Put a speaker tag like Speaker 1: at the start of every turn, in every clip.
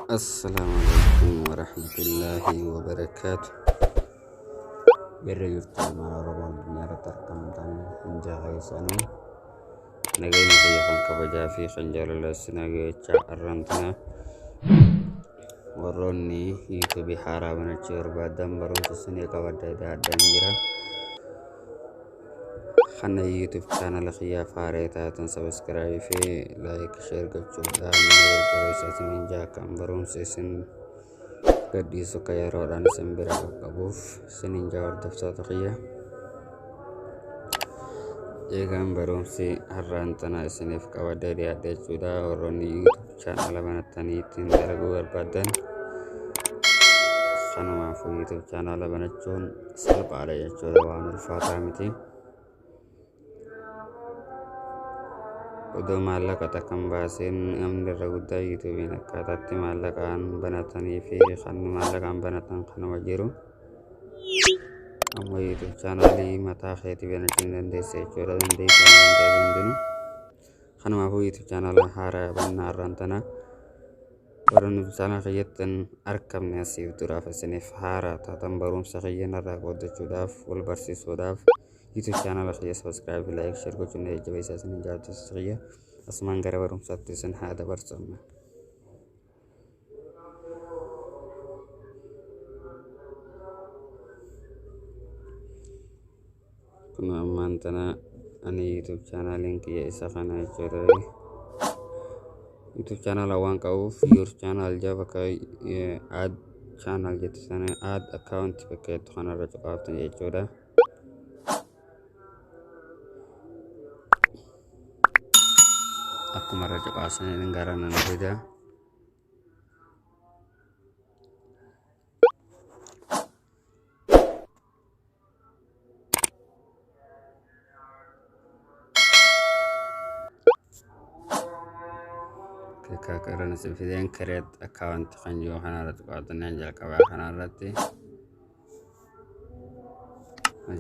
Speaker 1: Assalaamu alaikum warahmatullaahi wabarakaatu. Birra jirtu ilmaan Oromoo addunyaa irratti argamtan hunda keessanuu nageenya kiyya kan kabajaa fi kan jaalala isin gahechaa arran tana warroonni yuutuubii haaraa banachuu barbaadan barumsa isinii qabadhee dhiyaadhaan jira. Kana YouTube chaanala kiyyaaf haaree taatan sabiskiraabii fi laayik sheer gochuudhaan na jajjabeessaa isiniin jaa kan barumsa isin gadhiisu akka yeroodhaan isin bira qaqqabuuf isiniin jaa hordoftoota kiyya. Eegaan barumsi har'aan tana isiniif qabadhee dhiyaadhe jechuudha. Warroonni YouTube chaanala banattanii ittiin dalaguu barbaaddan kanumaafuu YouTube chaanala banachuun salphaadha jechuudha, waan ulfaataa miti. Odoo maallaqa takka hin baasiin namni irra guddaa yuutuubiin akkaataatti maallaqaan banatanii fi kan maallaqaan banatan kanuma jiru. Amma yuutuub chaanaalii mataa keetii banachuu hin dandeessa jechuudha. Dandeessa waan ta'eef hundinuu. Kanumaafuu yuutuub chaanaala haaraa bannaa har'aan tana. Warroonni chaanaala kiyyatti hin argamne asiif duraaf isiniif haaraa taatan barumsa kiyya narraa qooddachuudhaaf wal barsiisuudhaaf YouTube chaanaala kiyya subscribe, like, share gochuun na jajjabeessaa isin jaallattu kiyya. Asumaan gara barumsaatti isin haa dabarsu amma. Kun ammaan tana ani YouTube chaanaaliin kiyya isa kana jechuudha. YouTube chaanaala waan qabuuf your channel jaa bakka add channel jettu sana add account bakka jettu kanarra cuqaaftan jechuudha. Akkuma irra cuqaasaniin gara nan fida. Kakkaran isin fideen create account kan jiru kanarra tuqaatanii jalqabaa kanarratti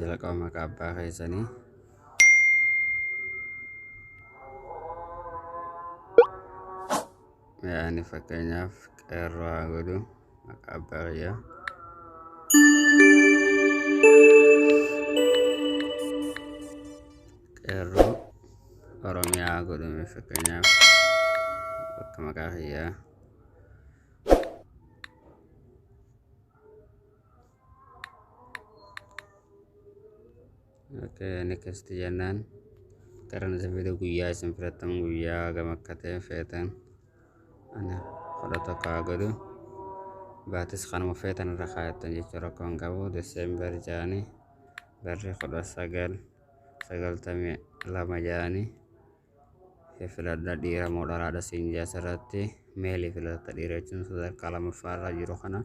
Speaker 1: jalqaba maqaa abbaa keessanii yaani fakkeenyaaf qeerroo haa godhu maqaa abbaa kiyyaa. Qeerroo Oromiyaa haa godhume fakkeenyaaf bakka maqaa kiyyaa. Okay, next jennaan karan isin fide guyyaa isin filattan guyyaa hagam akka ta'e feetan ani 11 haa godhu baatis kanuma feetan irra kaayattan jechuudha rakkoo hin qabu Desember jedhanii barri 1992 jedhanii filadha dhiira moo dhalaadha siin jaa asirratti meelii filatta dhiira jechuun sadarkaa lammaffaa irra jiru kana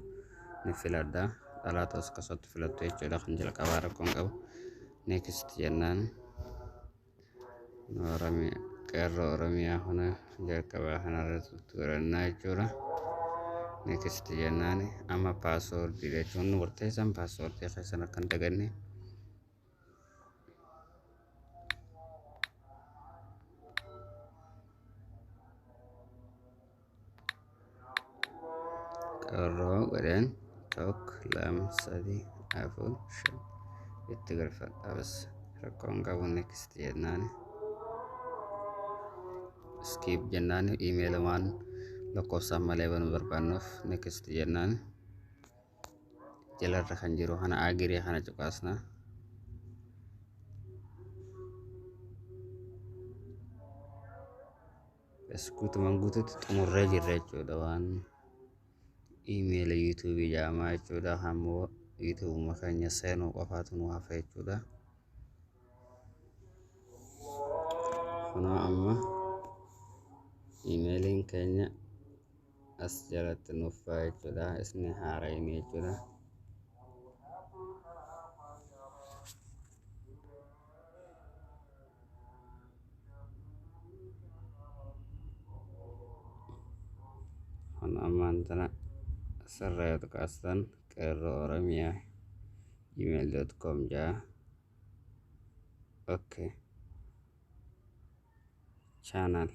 Speaker 1: ni filadha dhalaa ta'us akkasumatti filattu jechuudha kan jalqabaa rakkoon qabu next jennaan Oromiyaa qeerroo Oromiyaa kana jalqabaa kanarratti godhannaa jechuudha. Next jennaan amma paaswoordii jechuun murteessaan paaswoordii keessan akka hin daganne. Qeerroo godheen 1 2 3 4 5 itti galfadha bas rakkoon qabu next jennaan skip jennaan iimeela waan lakkoofsaan malee banuu barbaannuuf next jennaan jalarra kan jiru kana agirii kana cuqaasna. Bas guutumaan guutuutti xumurree jirra jechuudha waan iimeela yuutuubii jedhamaa jechuudha. Ammoo yuutuubuma keenya seenuu qofaatu nu hafa jechuudha. Kunoo amma iimeeliin keenya as jalatti nuuf ba'a jechuudha. Isni haara'ini jechuudha. Kun ammaan tana asirra yoo tuqaastan qeerroo Oromiyaa gmail.com jaa. Okay. Channel.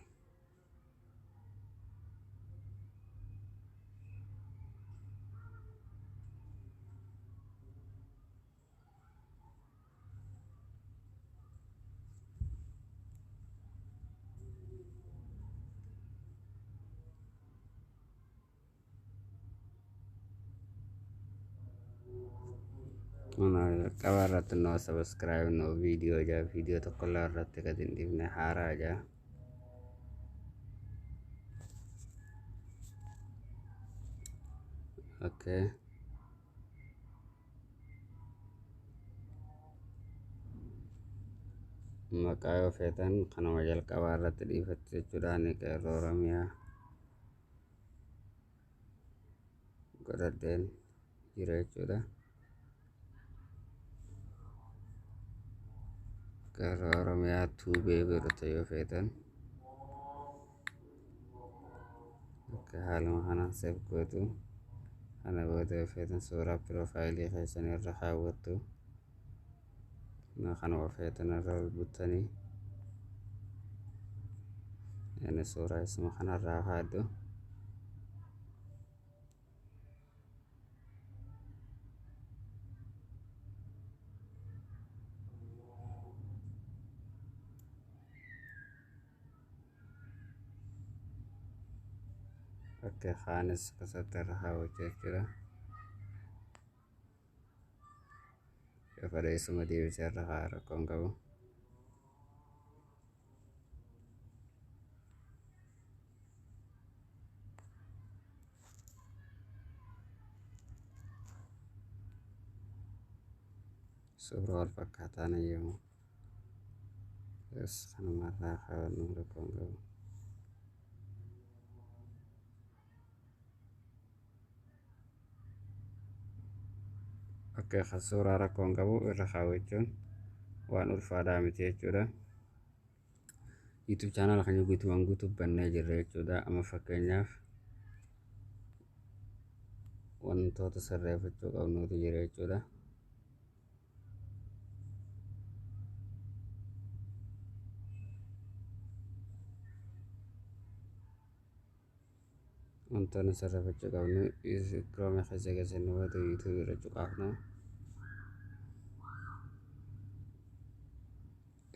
Speaker 1: Jalqaba irratti no subscribe, no video jaa, viidiyoo tokkollee irratti gadi hin dhiifne, haaraa jaa. Okay. Maqaa yoo feetan kanuma jalqabaa irratti dhiifattu jechuudha. Ani Qeerroo Oromiyaa godhadheen jira jechuudha. Qeerroo Oromiyaa Tuubee godhatu yoo feetan. Akka haaluma kanaan save gootu. Kana booda yoo feetan suuraa piroofaayilii keessan irra kaawwattu. Kanuma feetan irra ol buttanii. Inni suuraa isuma kanarraa kaaddu. Akka kaanis akkasatti irra kaawwachuu jechuudha. Yoo fedhe isuma deebisee irra kaa, rakkoon qabu. Suuraa wal fakkaataan eeyyamu. Kanuma irraa kaawwannu, rakkoon qabu. Akka suuraa rakkoon qabu, irra kaawwachuun waan ulfaadhaa miti jechuudha. YouTube channel kan guutumaan guutuu bannee jirra jechuudha. Amma fakkeenyaaf wantoota sirreeffachuu qabnutu jira jechuudha. Wantoonni sirreeffachuu qabnu, Chrome keessa geessanii booda YouTube irra cuqaafna.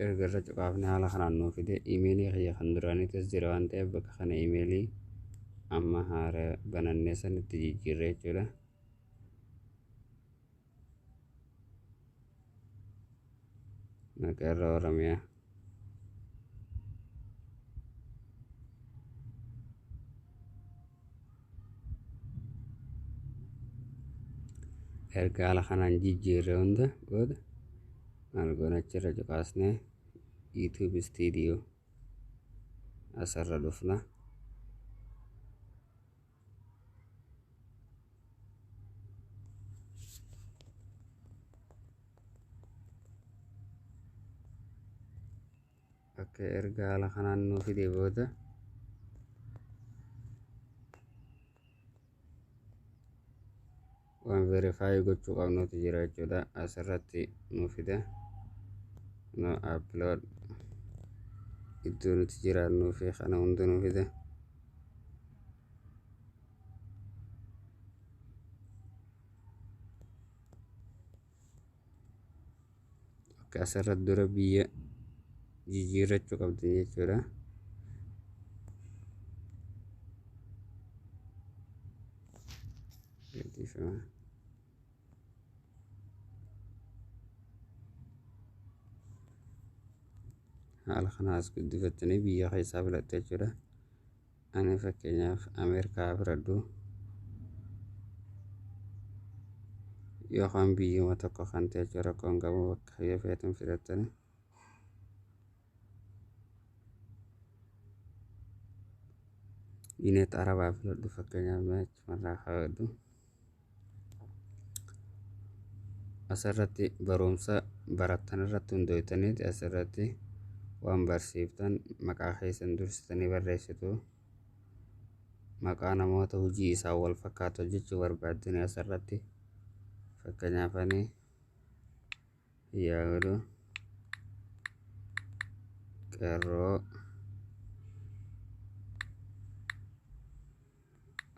Speaker 1: Erga irra cuqaafne haala kanaan nuu fide. Imeelii kiyya kan duraaniitis jira waan ta'eef, bakka kana imeelii amma haara banannee sanitti jijjiirre jechuudha. Qeerroo Oromiyaa. Erga haala kanaan jijjiirre hunda booda maal goona? Achirra cuqaasnee YouTube Studio asirra dhufna. Akka erga haala kanaan nuu fide booda waan verify gochuu qabnutu jira jechuudha. Asirratti nuu fida. No upload, iddoo nuti jiraannuu fi kana hunda nuu fida. Akka asirratti dura biyya jijjiirrachuu qabdu jechuudha. Dhiifama. Haala kanaas guddifattanii biyya keessaa filatte jechuudha. Ani fakkeenyaaf Ameerikaa filadhu yookaan biyyuma tokko kan ta'e jechuudha, rakkoon qabu, bakka yoo feetan filattanii. United Arabaa filadhu fakkeenyaaf, achumarraa kaa'adhu. Asirratti barumsa barattan irratti hundooftaniiti asirratti waan barsiiftan maqaa keessan dursitanii barreessitu. Maqaa namoota hojii isaan wal fakkaatu hojjechuu barbaaddanii asirratti, fakkeenyaaf ani yaa godhu Qeerroo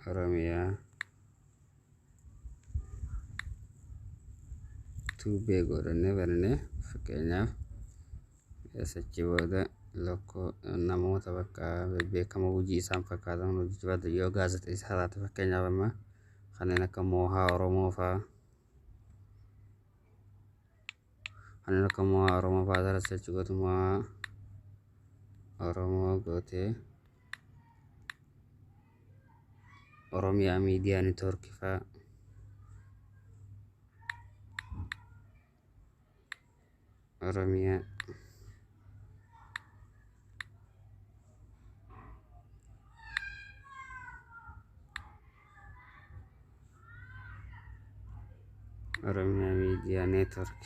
Speaker 1: Oromiyaa Tuubee godhannee banannee fakkeenyaaf. Achi booda lokkoo namoota bakka bebbeekamoo hojii isaan fakkaatan hojjechuu barbaaddan, yoo gaazexeessaa taate fakkeenyaaf, amma kanneen akka Moohaa Oromoo fa'aa. Kanneen akka Mo'aa Oromoo fa'aa irra search gootu, Mo'aa Oromoo gootee, Oromiyaa Miidiyaa Neetwoorkii fa'aa, Oromiyaa Miidiyaa Neetwoork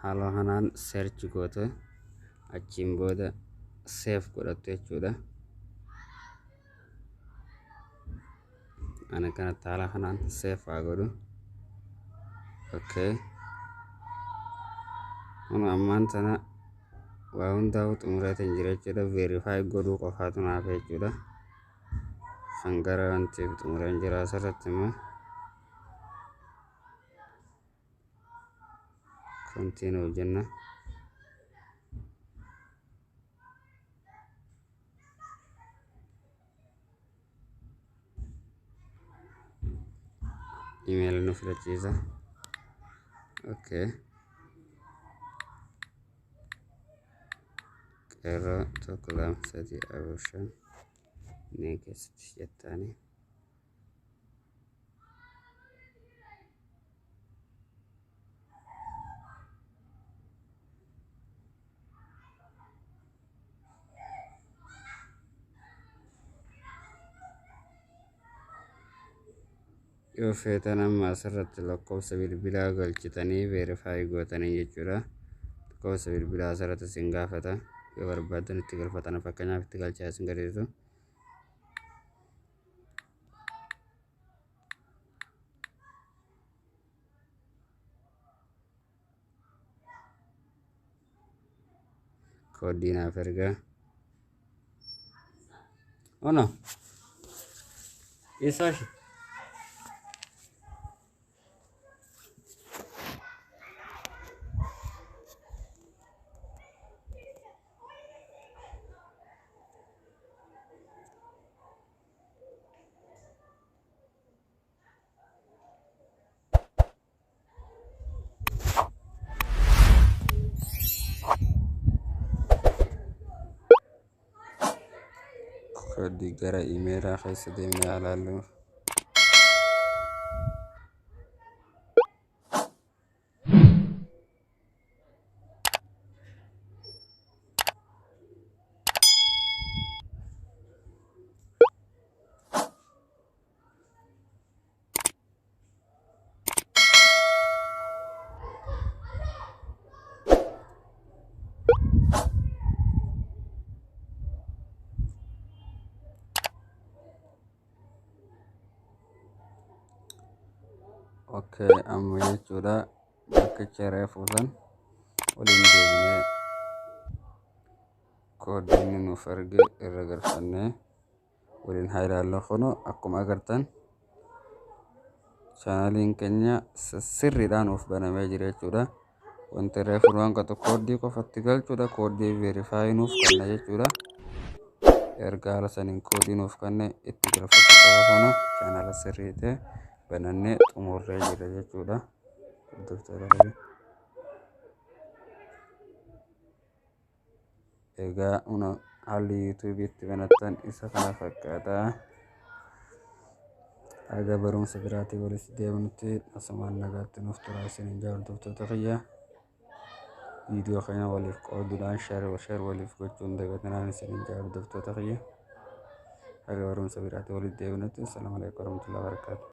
Speaker 1: haala kanaan search goote, achiin booda save godhattu jechuudha. Ani kanatti haala kanaan save haa godhu. Okay. Kun ammaan tana waa hundaa'u xumureetiin jira jechuudha. Verify godhuu qofaatu naaf jechuudha. Kan gara wanti xumureen jira asirratti immoo continue jenna. Email nu filachiisa. Okay. Qeerroo 1 2 3 4 5 next jettaani. Yoo feetan amma asirratti lakkoofsa bilbilaa galchitanii verify gootanii jechuudha. Lakkoofsa bilbilaa asirratti isin gaafata. Yoo barbaaddan itti galfatan, fakkeenyaaf itti galchaa isin gadhiisu. Kooddii naaf ergaa. Ono. Eessaa ishee? Kooddii gara imeelaa keessa deemnee haa ilaallu. Okay, amma jechuudha bakkicha reefuu san waliin deebinee kooddii inni nuuf erge irra galfannee waliin haa ilaallu. Kunoo akkuma agartan chaanaaliin keenya sirriidhaan nuuf banamee jira jechuudha. Wanti reefu nu hanqatu kooddii qofatti galchuudha. Kooddii verify nuuf kenna jechuudha. Erga haala saniin koodii nuuf kenne itti galfachuu qofa, kunoo chaanaala sirrii ta'e banannee xumurree jira jechuudha. Hordoftoota keenya. Egaa haalli yuutuubii itti banattan isa kana fakkaata. Haga barumsa biraatii walitti deemnutti asumaan nagaatti nuuf turaa isiniin jaa, hordoftoota kiyya. Viidiyoo keenya waliif qooduudhaan share waliif gochuun dagatinaan isiniin jaa, hordoftoota kiyya. Haga barumsa biraatii walitti deebinutti, assalaamu alaikum warahmatullahi wabarakatuh.